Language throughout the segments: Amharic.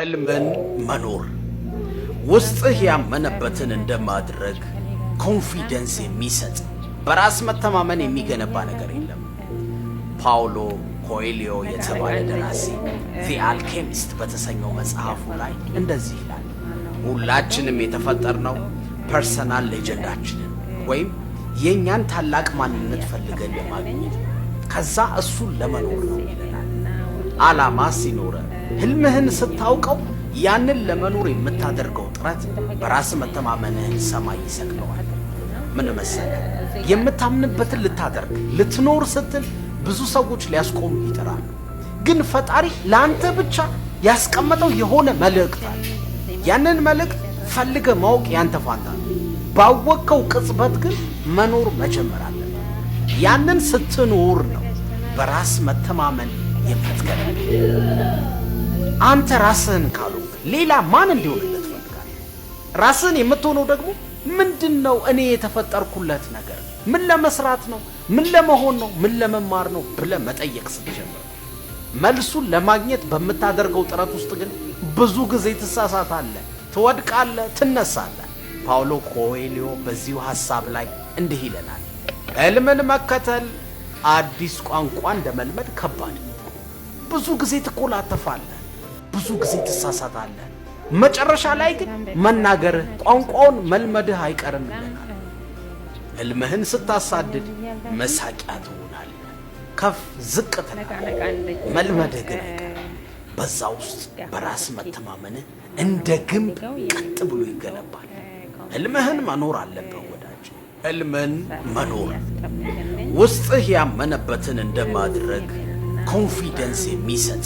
ህልምን መኖር፣ ውስጥህ ያመነበትን እንደማድረግ confidence የሚሰጥ፣ በራስ መተማመን የሚገነባ ነገር የለም። ፓውሎ ኮኤሊዮ የተባለ ደራሲ The Alchemist በተሰኘው መጽሐፉ ላይ እንደዚህ ይላል። ሁላችንም የተፈጠርነው personal legend ኣችንን ወይም የእኛን ታላቅ ማንነት ፈልገን ለማግኘት ነው። ከዛ እሱን ለመኖር ነው ይለናል። ዓላማ ሲኖርህ፣ ህልምህን ስታውቀው፣ ያንን ለመኖር የምታደርገው ጥረት በራስ መተማመንህን ሰማይ ይሰቅለዋል። ምን መሰለህ፣ የምታምንበትን ልታደርግ፣ ልትኖር ስትል ብዙ ሰዎች ሊያስቆሙ ይጥራሉ። ግን ፈጣሪ ለአንተ ብቻ ያስቀመጠው የሆነ መልእክት አለ። ያንን መልእክት ፈልገህ ማወቅ ያንተ ፋንታ ነው። ባወቅከው ቅጽበት ግን መኖር መጀመር አለብህ። ያንን ስትኖር ነው በራስ መተማመን የምትገነባው። አንተ ራስህን ካልሆንክ ሌላ ማን እንዲሆንልህ ትፈልጋለህ? ራስህን የምትሆነው ደግሞ ምንድን ነው? እኔ የተፈጠርኩለት ነገር ምን ለመስራት ነው? ምን ለመሆን ነው? ምን ለመማር ነው ብለህ መጠየቅ ስትጀምር ነው። መልሱን ለማግኘት በምታደርገው ጥረት ውስጥ ግን ብዙ ጊዜ ትሳሳታለህ፣ ትወድቃለህ፣ ትነሳለህ። ፓውሎ ኮኤሊዮ በዚሁ ሐሳብ ላይ እንዲህ ይለናል። ህልምን መከተል አዲስ ቋንቋ እንደመልመድ ከባድ ነው። ብዙ ጊዜ ትኮላተፋለህ፣ ብዙ ጊዜ ትሳሳታለህ። መጨረሻ ላይ ግን መናገርህ፣ ቋንቋውን መልመድህ አይቀርም ይለናል። ህልምህን ስታሳድድ መሳቂያ ትሆናለህ፣ ከፍ ዝቅ ትላለህ። መልመድህ ግን አይቀርም። በዛ ውስጥ በራስ መተማመንህ እንደ ግንብ ቀጥ ብሎ ይገነባል። ህልምህን መኖር አለብህ ወዳጅ። ህልምን መኖር፣ ውስጥህ ያመነበትን እንደማድረግ confidence የሚሰጥ፣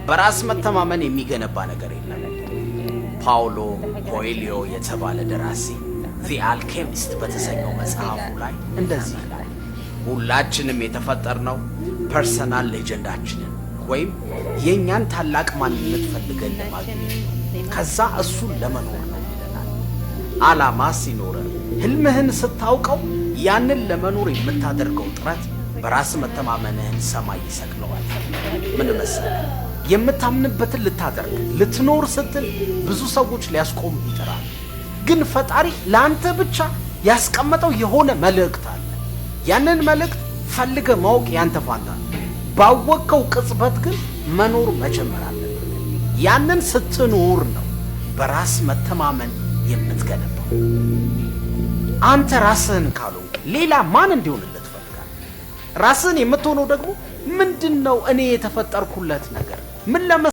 በራስ መተማመን የሚገነባ ነገር የለም። ፓውሎ ኮኤሊዮ የተባለ ደራሲ The Alchemist በተሰኘው መጽሐፉ ላይ እንደዚህ ይላል። ሁላችንም የተፈጠርነው personal legend ኣችንን ወይም የእኛን ታላቅ ማንነት ፈልገን ለማግኘት ነው። ከዛ እሱን ለመኖር ነው ይለናል። ዓላማ ሲኖርህ፣ ህልምህን ስታውቀው፣ ያንን ለመኖር የምታደርገው ጥረት በራስ መተማመንህን ሰማይ ይሰቅለዋል። ምን መሰለህ፣ የምታምንበትን ልታደርግ፣ ልትኖር ስትል ብዙ ሰዎች ሊያስቆሙ ይጥራሉ። ግን ፈጣሪ ለአንተ ብቻ ያስቀመጠው የሆነ መልእክት አለ። ያንን መልእክት ፈልገህ ማወቅ ያንተ ፋንታ ነው። ባወቅከው ቅጽበት ግን መኖር መጀመር አለብህ። ያንን ስትኖር ነው በራስ መተማመን የምትገነባው። አንተ ራስህን ካልሆንክ ሌላ ማን እንዲሆንልህ ትፈልጋለህ? ራስህን የምትሆነው ደግሞ ምንድን ነው? እኔ የተፈጠርኩለት ነገር ምን ለመ